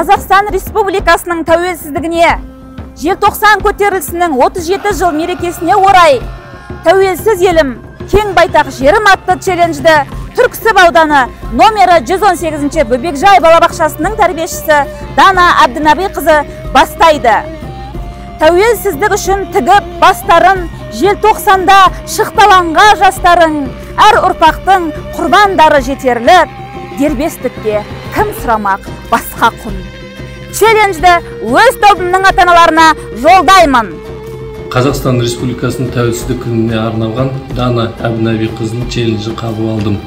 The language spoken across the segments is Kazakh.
Қазақстан Республикасының тәуелсіздігіне, Желтоқсан көтерілісінің 37 жыл мерекесіне орай «Тәуелсіз елім, кең байтақ жерім» атты челленджді Түрксіб ауданы номері 118 Бөбекжай балабақшасының тәрбиешісі Дана Әбдінәбиқызы бастайды. Тәуелсіздік үшін тігіп бастарын, желтоқсанда шықталанға жастарың, әр ұрпақтың құрбандары жетерлік, дербестікке кім сұрамақ басқа құн. Челленджді өз тобымның ата-аналарына жолдаймын. Қазақстан Республикасының тәуелсіздік күніне арналған Дана Әбдінәбиқызының челленджін қабыл алдым.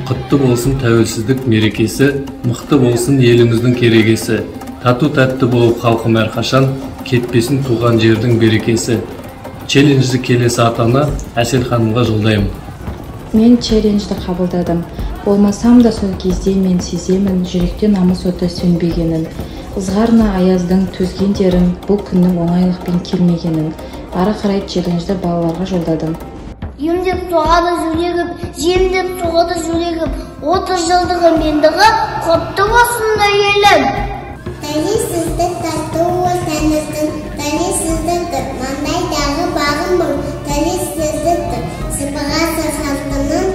Құтты болсын тәуелсіздік мерекесі, мықты болсын еліміздің керегесі. Тату тәтті болып халқым әрқашан, кетпесін туған жердің берекесі. Челленджді келесі ата-ана Әсел ханымға жолдаймын. Мен челленджді қабылдадым. Болмасам да сол кезде мен сеземін жүректе намыс оты сөнбегенін. Ызғарына аяздың төзгендерін, бұл күннің оңайлықпен келмегенін. Ары қарай челленджді балаларға жолдадым. Емдеп соғады жүрегім, жемдеп соғады жүрегім, 30 жылдығы мендігі құтты болсын да елім. Тәуелсіздік татуы сәніміздің, тәуелсіздіктің маңдайдағы бағым бұл, тәуелсіздіктің сыбағасы халқының.